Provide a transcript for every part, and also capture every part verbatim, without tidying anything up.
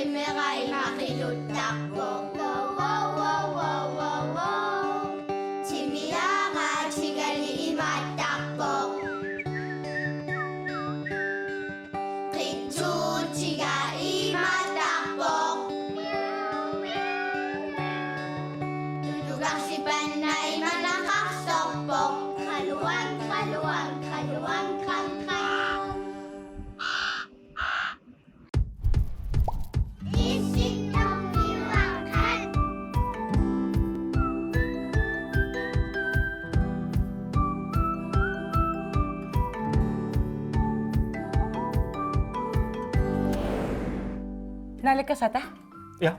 Timera ima qiluttarpoq. Wow, wow, wow, wow, wow, wow. Timiara tigali imaattarpoq. Qitsuutiga imaattarpoq. Tulugarsipanna imanaqarsorpoq. Qaluang, qaluang, qaluang, qam, qam. Naalakkersatta? Ja.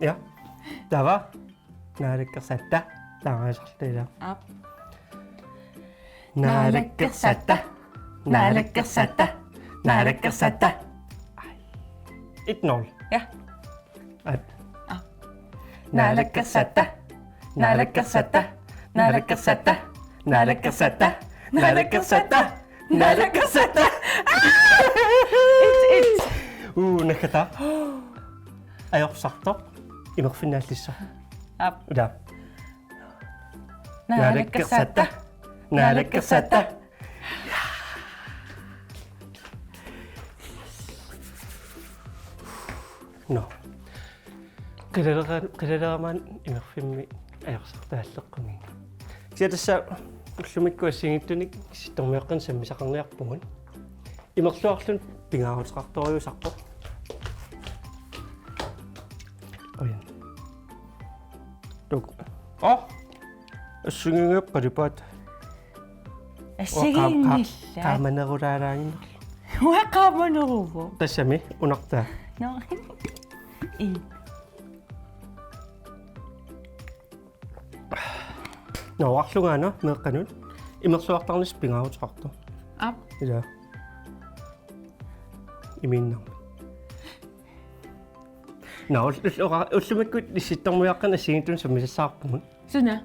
Ja. Taava. Naalakkersatta. Taamaasarluta. Aap. Naalakkersatta. Naalakkersatta. Naalakkersatta. Et nul. Ja. Aap. Aap. Naalakkersatta. Naalakkersatta. Naalakkersatta. Naalakkersatta. Naalakkersatta. Naalakkersatta. Et, et. Uu, nakkata. Ajorsartoq. Imerfinnaallissoq. Aap. Ila. Naalakkersatta. Naalakkersatta. Nå. Qilalera-, qilaleramaan imerfimmi ajorsartaalleqqumiinnga. Kisianni tassa ullumikkut assigiinngitsunik Issittormiuaqqanik sammisaqarniarpugut. Imerluarluni pingaaruteqartorujussuusarpoq. Oj. Tuk. Aa! Assigiinngillat qalipaat. Assigiinngillat. Qa-, qa-, qaamanerulaaraanngillat. Uanga qaamaneruvoq. Tassami, unartaa. Nå. Ii. Nå, arlungaana meeqqanut. Imerluartarnissaq pingaaruteqartoq. Aap. Ila. Imiinnarmi. Nå, ull-, ull-, ora-, ullumikkut Issittormiuaqqanik assigiinngitsunik sammisassaarpugut. Suna?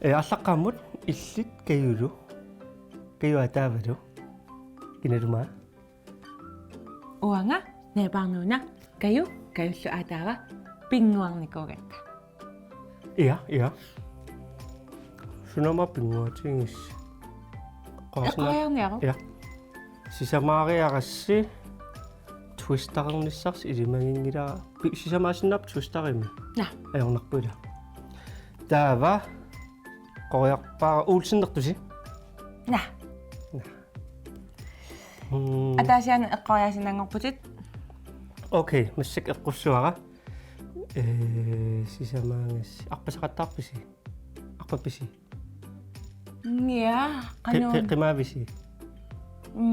Ee, aallaqqaammut illit Kajulu. Kaju ataavalu. Kinaluunniit? Uanga, Neepaarnuuna, Kaju, Kajullu aataava, pinnguarnikuugatta. Ja, ja. Sunama pinnguatigis. Qaasna-. Eqqoriarniaruk? Ja. Sisamaariarassi twisterernissarsi ilimaginngilara. Pi-, sisamaasinnaappat twisterimi. Naa. Ajornarpoq ila. Taava. Eqqoriarpara Olsenertusi. Naa. Naa. Mm. Ataasiaannaq eqqoriaasinnaanngorputit. Okay, massakkut eqqussavara. Ee, sisamaagassi. Arpasaqattaarpisi? Arpappisi? Ja, qi-, qi-, qanoq? Qimaavisi?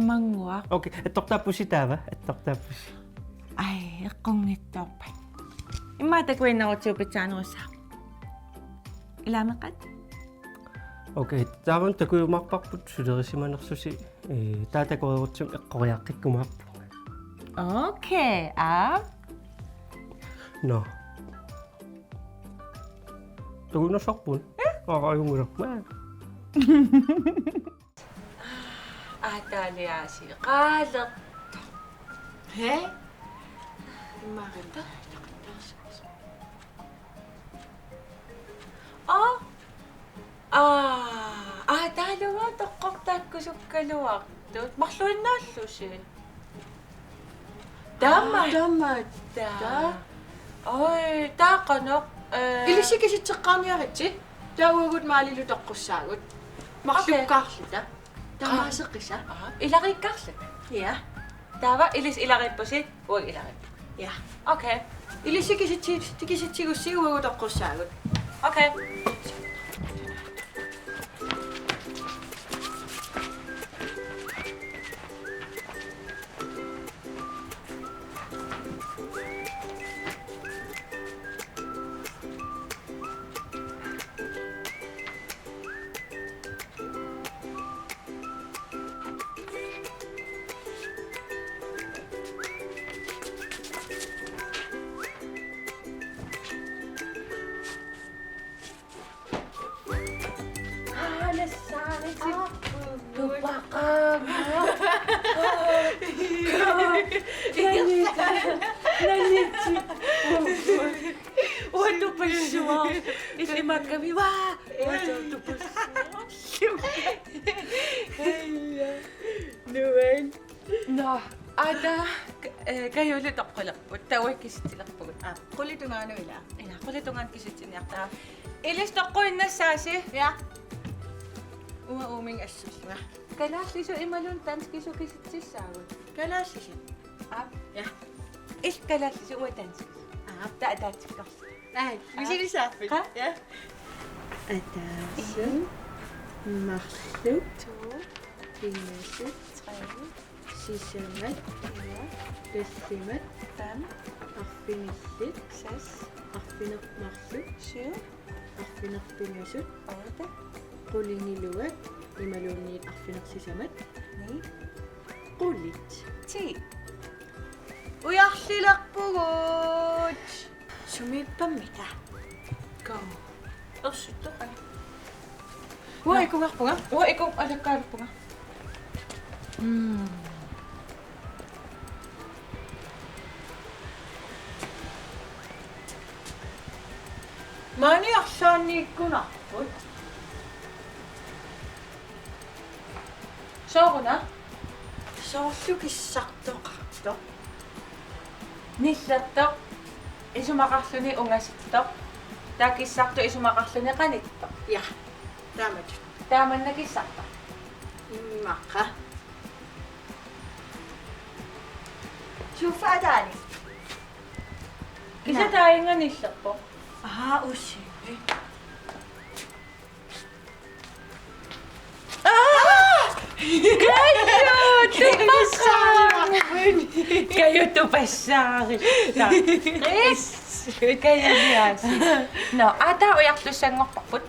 Mannguaq. Okay, attortaappusi taava, attortaappusi. Ai, eqqunngitsoorpat. Immaqa takuinnarutsigit pitsaanerussaaq. Ilaameqqat? Okay, taava takujumaarparput sulerisimanersusi, ee, taava takoreerutsigu eqqoriaqqikkumaarpunga. Okay, aap. Nå. Takuinnartarput? Eh? Aa, ajunngilaq. Aataaliaasiit qaalertoq. He? Immaqa. Aa? Aa, aa, taava toqqortaakkusukkaluartut. Marluinnaallusi. Taama. Taama. Taa. Oj, taava qanoq, ee. Ilissi kisitseqqaarniaritsi. Taava uagut Maalilu toqqussaagut. Marlukkaarluta. Okay. Taamaaseqqissaaq. Aa, ilariikkaarluta. Ja. Taava ilissi ilariippusi, uagut ilariippugut. Ja. Okay. Ilissi kisitsi-, kisitsigussi uagut toqqussaagut. Okay. Nå, aata, k-, eh, Kajuli toqqilerput, taava kisitsilerpugut. Aa, qulit tungaanut ila. Ila, qulit tungaanut kisitsiniarta. Ilissi toqqinnassaasi? Ja. Uanga uuminnga assullunga. Kalaallisut imaluunniit danskisut kisitsissaagut? Kalaallisut. Aap. Ja. Illit kalaallisut, uanga danskisut. Aap. Taava ataatsikkorlu. Ai, misilissaarpit? Qa? Ja. Ataaseq. En. Marluk. To. Pingasut. Tre. Sisamat. Fire. Tallimat. Fem. Arfinillit. Seks. Arfineq-marluk. Syv. Arfineq-pingasut. Otte. Qulingiluat imaluunniit arfineq-sisamat. Ni. Qulit. Ti. Ujarlilerpugut. Sumiippammita? Go. Ersuttoq. Uanga ikungarpunga. Uanga iku-, alakkaalerpunga. Mm. Maani arlaanniikkunarput. Sooruna? Soorlu kissartoqartoq. Nillertoq, isumaqarluni ungasittoq. Taava kissartoq isumaqarluni qanittoq. Ja, taamatut. Taamanna kissartoq. Immaqa. Sofa ataani. Kisianni taanna nillerpoq. Aa, usi. Aa! Kaju, tupassaarivit. Kaju, tupassaarivit. Chris! Kaju, yes. Nå, aata ujartussanngorparput.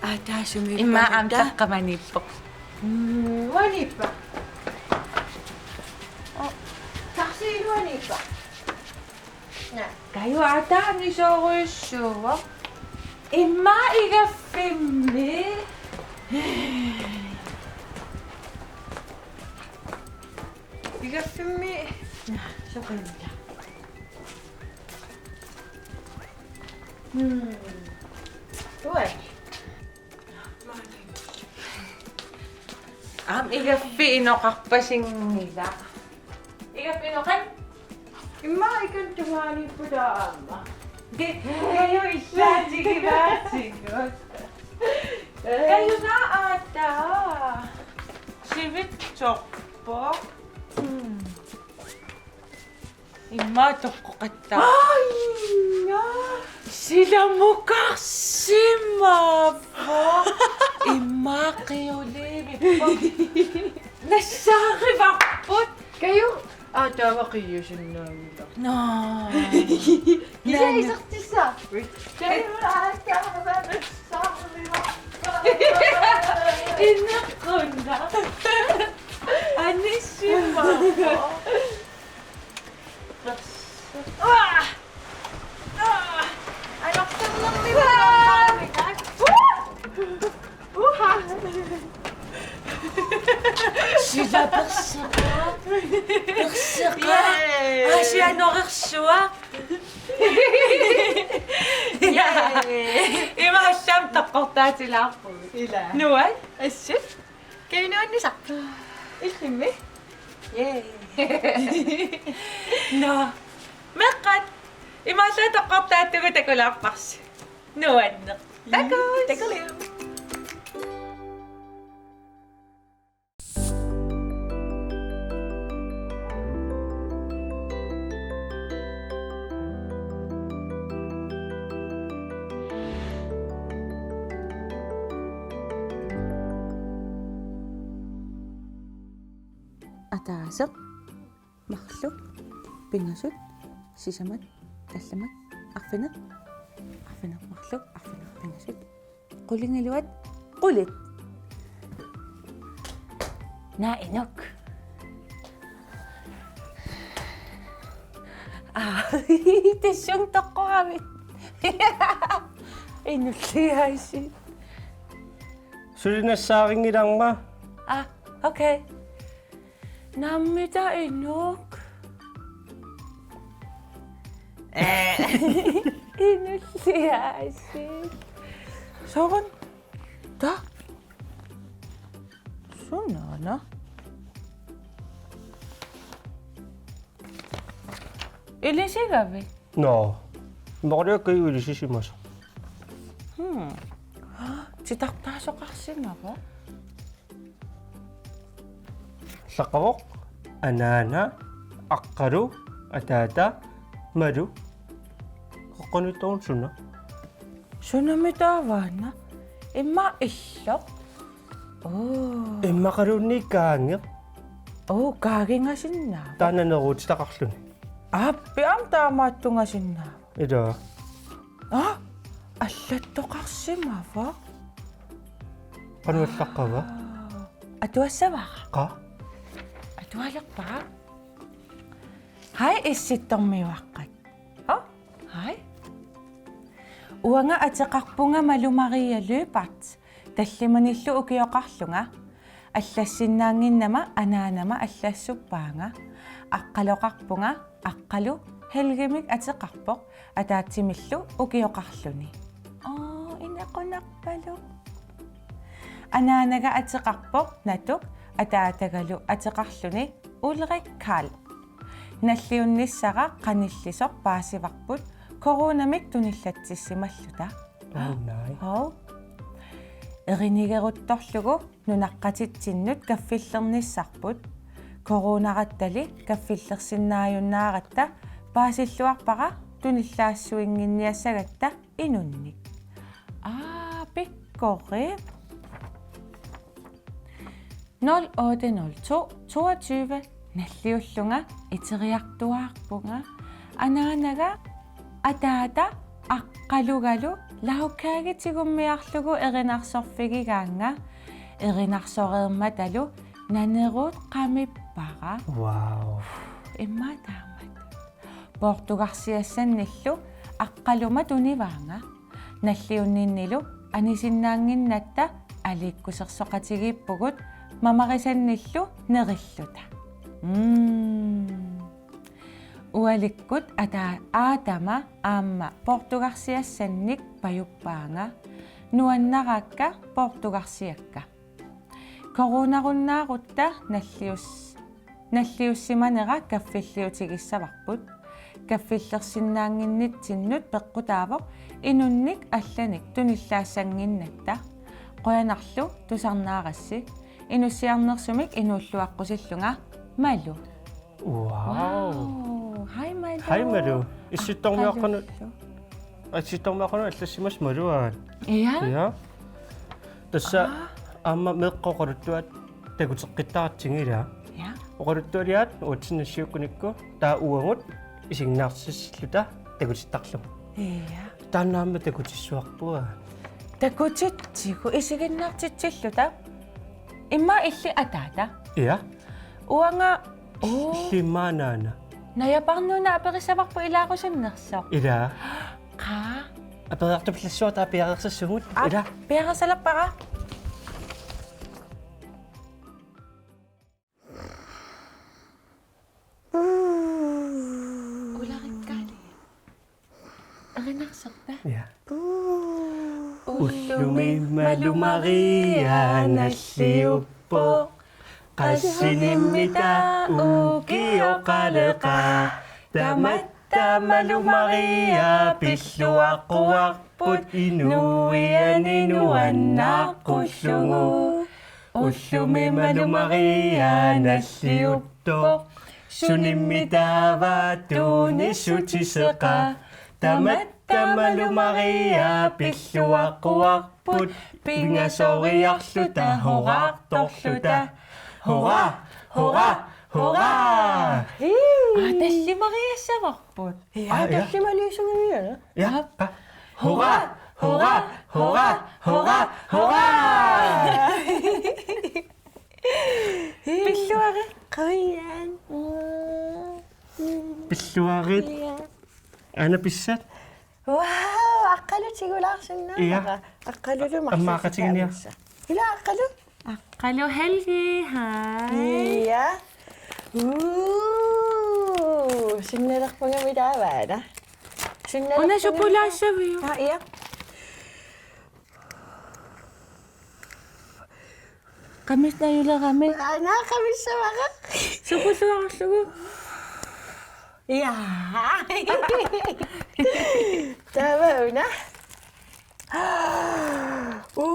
Aata sumi. Immaqa aamma taqqamaniippoq. Mm, uaniippa. Karsiiluaniippa. Naa. Kaju, aataani soorujussuuvoq. Immaqa igaffimmi. Igaffimmi. Naa, soqanila. Hmm. Uai. Aamma igaffiup inoqarpasinngilaq. Igaffiup inoqan? Immaqa ikan tungaaniippugut aamma. Ti-, Kaju, illaatigivaatigut. Kaju, aata. Sivitsorpoq. Mm. Immaqa toqqoqattaarpoq. Aajuna. Silamukarsimavoq. Immaqa qiuliivippoq. Nassaarivarput. Kaju. Aa, taava qiusinnaanngilaq. Naa. Kisianni isertissaapput. Kaju, aa, taava nassaarivarput. Inequnaq. Anisimavoq. Uaa! Uaa! Anortarnermi uaa! Uaa! Uha! Sila perseqaaq. Perseqaaq. Yay! Aasiit anorersuaq. Yay! Ima assaam toqqortaatilaarpugut. Ila. Nuann'? Assut. Kaju, nuannisarpit? Illimmi? Yay. Nå. Meeqqat. Imaallaat toqqortaattugut takulaarparsi. Nuanneq. Takuss. Takuliu. Ataaseq, marluk, pingasut, sisamat, tallimat, arfineq, arfineq-marluk, arfineq-pingasut, qulingiluat, qulit. Naa, Inuk. Aa, tassunga toqqoravit? Inulliaasiit. Suli nassaarinngilarma. Aa, okay. Naammi taava Inuk? Inulliaasiit. Sooruna? Taava? Sunaana? Ilisigavit? Nå. Immaqaluakka ilisisimasoq. Hmm. Titartaasoqarsimavoq. Allaqqavoq, anaana, aqqalu, ataata, malu. Qeqqaniittoruna suna? Sunami taavaana? Immaqa illoq? Oo. Immaqaluunniit kaangeq. Oo, kaagingasinnaavoq. Taanna neruutitaqarluni. Aappi, aamma taamaattungasinnaavoq. Ilaa. Aa, allattoqarsimavoq. Qanoq allaqqava? Aa, atuassavara. Qaa? Atualerpara. Haj, Issittormiuaqqat. Oo, haj. Uanga ateqarpunga Malu Maria Lyberth. Tallimanillu ukioqarlunga. Allassinnaannginnama anaanama allassuppaanga. Aqqaloqarpunga, aqqalu Helgemik ateqarpoq, ataatsimillu ukioqarluni. Oo, inequnarpaluk. Anaanaga ateqarpoq Natuk, ataatagalu ateqarluni Ulrik Karl. Nalliunnissara qanillisoq paasivarput coronamik tunillatsissimalluta. Oo, nej. Hov. Erinigeruttorlugu nunaqqatitsinnut kaffillernissarput. Coronarattali kaffillersinnaajunnaaratta paasilluarpara tunillaassuinnginniassagatta inunnik. Aa, pikkorik. Nul otte nul to toogtyve nalliullunga iteriartuaarpunga. Anaanaga ataata aqqalugalu lagkagetigummiarlugu erinarsorfigigaannga. Erinarsoreermatalu naneruut qamippara. Wow. Immaqa taamatut. Poortugarsiassannillu aqqaluma tunivaanga. Nalliunninnilu anisinnaannginnatta aliikkusersoqatigiippugut mamarisannillu nerilluta. Mm. Ualikkut ata-, aatama aamma poortugarsiassannik pajuppaanga. Nuannaraakka poortugarsiakka. Coronarunnaarutta nallius-, nalliussimanera kaffilliutigissavarput. Kaffillersinnaannginnitsinnut peqqutaavoq inunnik allanik tunillaassannginnatta. Qujanarlu tusarnaarassi. Inussiarnersumik inuulluaqqusillunga Malu. Wow. Wow. Haj, Malu. Haj, Malu. Issittormiuaqqanut. Aqqalullu. Issittormiuaqqanut allassimasoq Malu aat. Ja. Ja. Tassa. Aa. Aamma meeqqat oqaluttuat takuteqqittaratsigu ilaa. Ja. Oqaluttualiaat uatsinni nassiukkunikku taava uagut isiginnaartissilluta takutittarlugu. Ja. Taanna aamma takutissuarput aat. Takutitsigu isiginnaartitsilluta. Immaqa illit ataata. Ja. Uanga, oo. Illit immaqa anaana. Najaparnuuna aperissavarput ilaarusunnersoq. Ilaa. Qaa. Aperiartupallassuaq taava piareersassuugut. Aa, ilaa. Piareersalerpara. Ularikkali. Erinarsorpa? Ja. Ullumi Malu Maria nalliuppoq. Qassinik immitaa ukioqaleqaa. Tamatta Malu Maria pilluaqquarput inuianni nuannaaqqullugit. Ullumi Malu Maria nalliuttoq. Sunik imitaava tuunissutiseqaa. Tamatta Malu Maria pilluaqquarput pingasoriarluta hurraartorluta. Hurra, hurra, hurra! Hii. Aa, tallimariassavarput. Ja, aa, ja. Tallimaliussagamiuk. Ja. Aap. Aa. Hurra, hurra, hurra, hurra, hurra! Pilluarit. Qujan. Pilluarit. Ja. Aana pissat? Wow, aqqalu tigulaarsinnaavara. Ja. Aqqalulu marluk. Ammaaqatiginiaq. Ila aqqalu. Aqqalu Helgi, haj. Ja. Uu, sinnalerpungami taavaana. Sinnalerpungami. Una supulaassaviuk? Aa, ja. Qamissaq najulerami. Aa, naa qamissavara. Supulluarlugu. Ja. Taava una. Wow!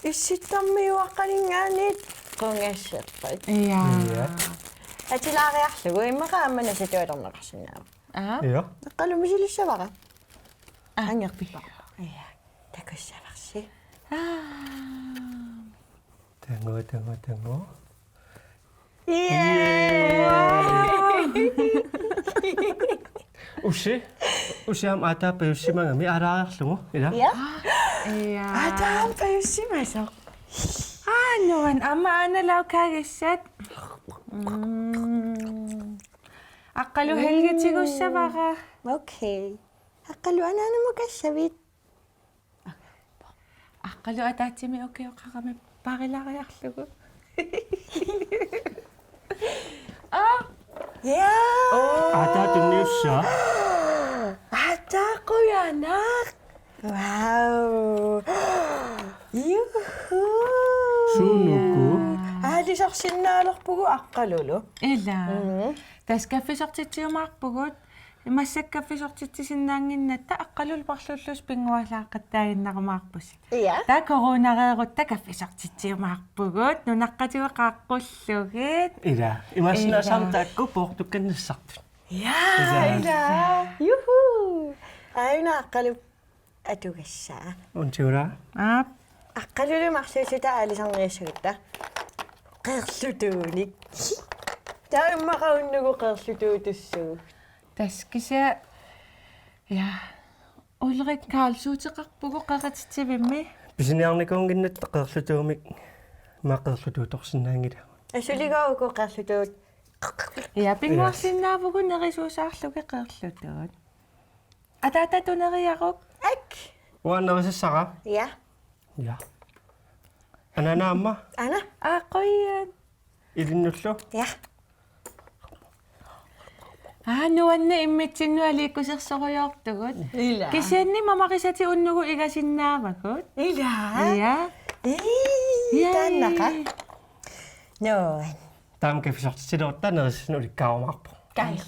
Issittarmiuaqqaninngaanniit qungasseqqut. Ja. Ja. Atilaariarlugu immaqa aamma nasatualerneqarsinnaavoq. Aa. Ja. Eqqalumi silissavara. Aa. Angerpippa. Ja. Takussavarsi. Aa. Tango, tango, tango. Yay! Usi, usi aamma aataappa pajussimagami aalaariarlugu, ila? Ja. Ja. Aataappa pajussimasoq. Aa, nuan, aamma aana laukagissat. Mm. Aqqalu helge tigussavara. Okay. Aqqalu anaanamut kassavit. Aqqalu ataatsimik ukioqarami parilaariarlugu. Aa! Ja! Aataa tunniussaa. Aataa qujanaq. Wow. Juhu. Suunuku. Aalisarsinnaalerpugut Aqqalulu. Ila. Mhm. Tassa kaffisortitsiumaarpugut. Massakkut kaffisortitsisinnaannginnatta Aqqalullu Parlullusi pinnguallaaqattaaginnarumaarpusi. Ja. Taava coronareerutta kaffisortitsiumaarpugut, nunaqqatigut qaaqqullugit. Ila, imaassinnaassaaq. Ila. Taakku poortukkannassartut. Ja, ila. Ila. Juhu. Aajuna Aqqalu atugassaa. Untiura. Aap. Aqqaluli marluulluta aalisarniassagatta. Qeerlutuunik. Taava immaqa unnugu qeerlutuutussuugut. Tassa kisianni, ja, Ulrik Karlsuuteqarpugut qeqatitsivimmi. Pisiniarnikuunnginnatta qeerlutuumik, immaqa qeerlutuutorsinnaanngilagut. Asuligooq uku qeerlutuut. Ja, pinnguarsinnaavugut nerisuusaarlugit qeerlutuut. Ataata tuneriaruk. Ak. Uanga nerisassara? Ja. Ja. Anaana aamma? Aana. Aa, qujan. Ilinnullu? Ja. Aa, nuanneq immitsinnut aliikkusersorujoortugut. Ila. Kisianni mamarisatik unnugu igasinnaavagut. Ila. Ja. Ii, yay. Taannaqa. Nuan. Taama kaffisortitsilerutta nerisassinnut ulikkaarumaarpoq. Taanna.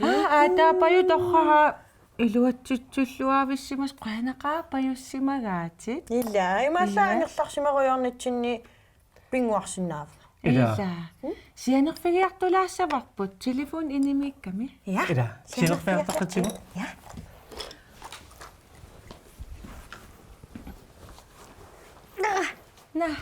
Aa, aa, taava paju torraha iluatsitsilluavissimasut, qujanaqaaq pajussimagaatit. Ila, imaallaat. Ila. Angerlarsimarujoornitsinni pinnguarsinnaavoq. Ila. Ila. Sianerfigiartulaassavarput, telefon inimiikkami. Ja. Ila, sianerfigiartaqqitsigu. Ja. Naa. Naa.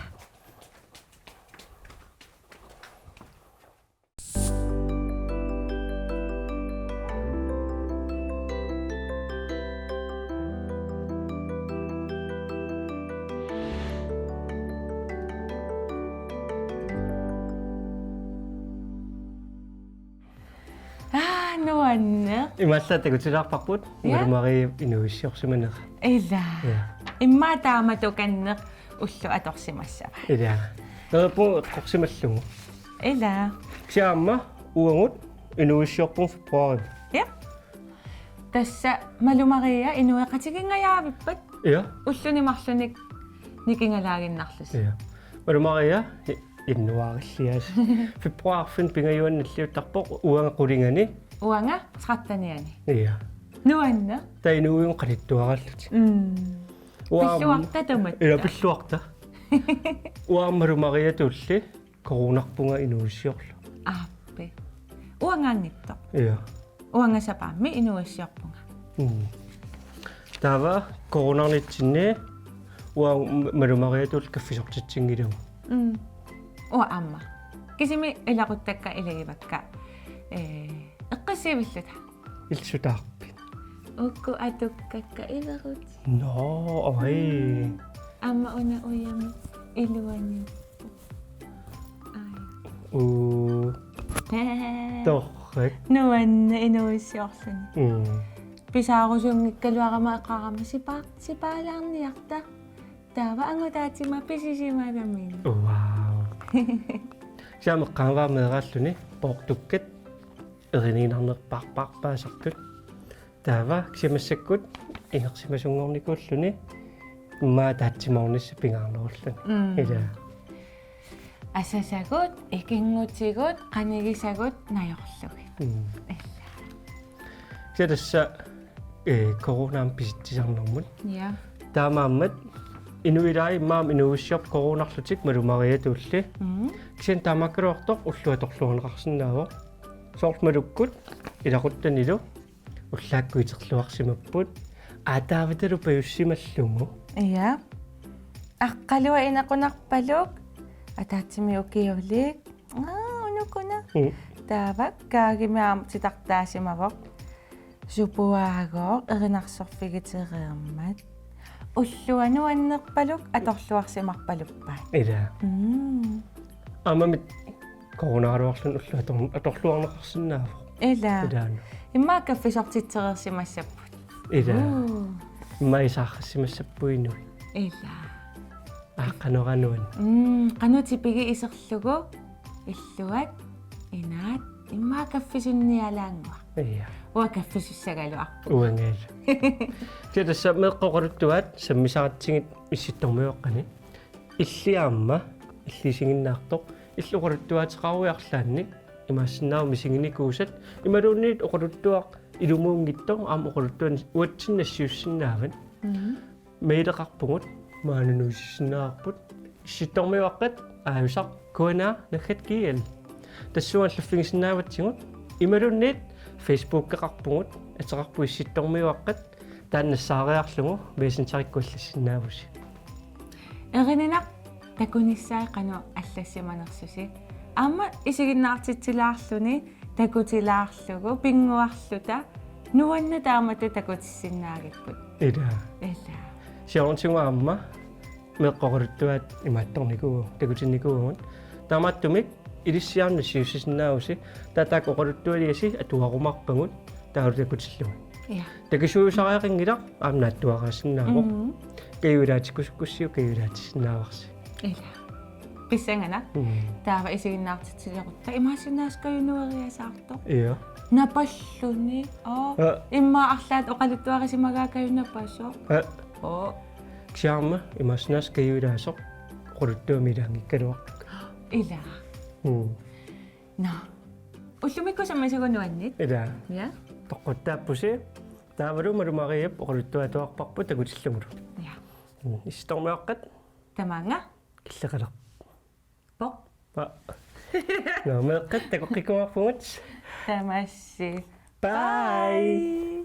Aa, nuanneq. Imaallaat takutilaarparput. Ja. Malu Marie inuuissiorsimanera. Ila. Ja. Immaqa taamatukanneq ulloq atorsimassavaa. Ila. Neriuppunga eqqorsimallugu. Ila. Kisianni aamma uagut inuuissiorpugut februarimi. Ja. Tassa Malu Maria inueqatigiingajaavippat? Ja. Ulluni marlunnik nikingalaaginnarlusi. Ja. Malu Maria i-, januaarilias. Februarip pingajuanni nalliuttarpoq uanga qulingani. Uanga trettenianni. Ja. Nuanneq. Taava inuuigut qanittuaraallutik. Mm. Uanga pilluarta tamatta. Ila pilluarta. Uanga Malu Mariatulli coronarpunga inuuissiorlugu. Aappi. Uangaanngitsoq. Ja. Uanga sapaammi inuuissiorpunga. Mm. Taava coronarnitsinni uanga Malu Mariatulli kaffisortitsinngilagut. Mm. Uanga aamma. Kisimik ilaquttakka ilagivakka, ee, eqqissivilluta. Illit sutaarpit? Uku atukkakka iverut. Nå, oj. Mm. Aamma una ujami iluani. Ai. Uu. Torrak. Nuanneq inuuissiorluni. Mm. Pisaarusunngikkaluarama eqarama sipa-, sipaalaarniarta. Taava angutaatima pisisimagamiuk. Wow. Kisianni eqqaavara meeraalluni poortukkat eriniinnarnerpaarpaarpaasartut. Taava kisianni massakkut inersimasunngornikuulluni immaqa ataatsimoornissaq pingaarnerulluni. Mm. Ila. Asasagut, ikinngutigut, qanigisagut najorlugit. Mm. Ila. Kisianni tassa, eh, coronaamik pisitsisarnermut. Ja. Taamaammat inuilai immaqa inuuissiorput coronarlutik Malu Mariatulli. Mm. Kisianni taamaakkaluartoq ulloq atorluarneqarsinnaavoq. Soorlu Malukkut ilaquttanilu ullaakkut iterluarsimapput. Aataavatalu pajussimallugu. Ja. Aqqalua inaqunarpaluk ataatsimik ukiulik. Aa, unukuna. Mm. Taava kaagimik aamma titartaasimavoq. Supuaagooq erinarsorfigitereermat. Ulloq nuannerpaluk atorluarsimarpaluppaat. Ila. Mm. Aammami coronaraluarluni ulloq ator-, atorluarneqarsinnaavoq. Ila. Ilaana. Immaqa kaffisortitsereersimassapput. Ila. Uu. Immaqa isaarsimassapput inuit. Ila. Aa, qanoq nuanneq. Mm, qanoq tipigit iserlugu illuat, inaat, immaqa kaffisunnialaannguaq. Ja. Uanga kaffisussagaluarpunga. Uangalu. Kisianni tassa meeqqat oqaluttuaat sammisaratsigit Issittormiuaqqani. Illit aamma, illit isiginnaartoq, illit oqaluttuaateqaruit arlaannik, imaassinnaavoq misiginikuusat, imaluunniit oqaluttuaq ilumuunngitsoq, aamma oqaluttuanik uatsinnut nassiussinnaavat. Mhm. Maileqarpugut, maani nuisissinnaavarput, issittormiuaqqat aajusaq K N R naggat G L. Tassunga allaffigisinnaavatsigut, imaluunniit Facebookeqarpugut, ateqarpoq Issittormiuaqqat, taanna nassaariarlugu Messengerikkut allassinnaavusi. Erininaq takunissaa qanoq allassimanersusi. Aamma isiginnaartitsilaarluni, takutilaarlugu, pinnguarluta, nuanneq taamatut takutissinnaagippugut. Ila. Ila. Siornatigut aamma meeqqat oqaluttuaat imaattornikuuagut, takutinnikuuagut. Taamaattumik ilissiaannaq siussisinnaavusi, taava taakku oqaluttualiasi atuarumaarpagut, taavalu takutillugit. Ja. Takisuusariaqanngilaq aamma naatsuaraasinnaavoq. Mhm. Kajuilaatikusukkussiuk kajuilaatisinnaavarsi. Ila. Pissanganaq. Mhm. Taava isiginnaartitsilerutta imaassinnaavoq kajunueriasaartoq. Ja. Napalluni. Aa. Aa. Immaqa arlaat oqaluttuarisimagaat kaju napasoq. Aa. Oo. Kisianni aamma imaassinnaavoq kajuilaasoq oqaluttuamik ilaanngikkaluarluni. Ila. Mhm. Nå. Ullumikkut sammisagut nuanneq. Ila. Ja. Toqquttaappusi. Taavalu Malu Mariap oqaluttuaatuarparput takutillugulu. Ja. Mm, Issittormiuaqqat. Tamaanga. Killeqalerpoq. Pa. Nå, meeqqat takoqqikkumaarpugut. Tamassi. Bye. Bye.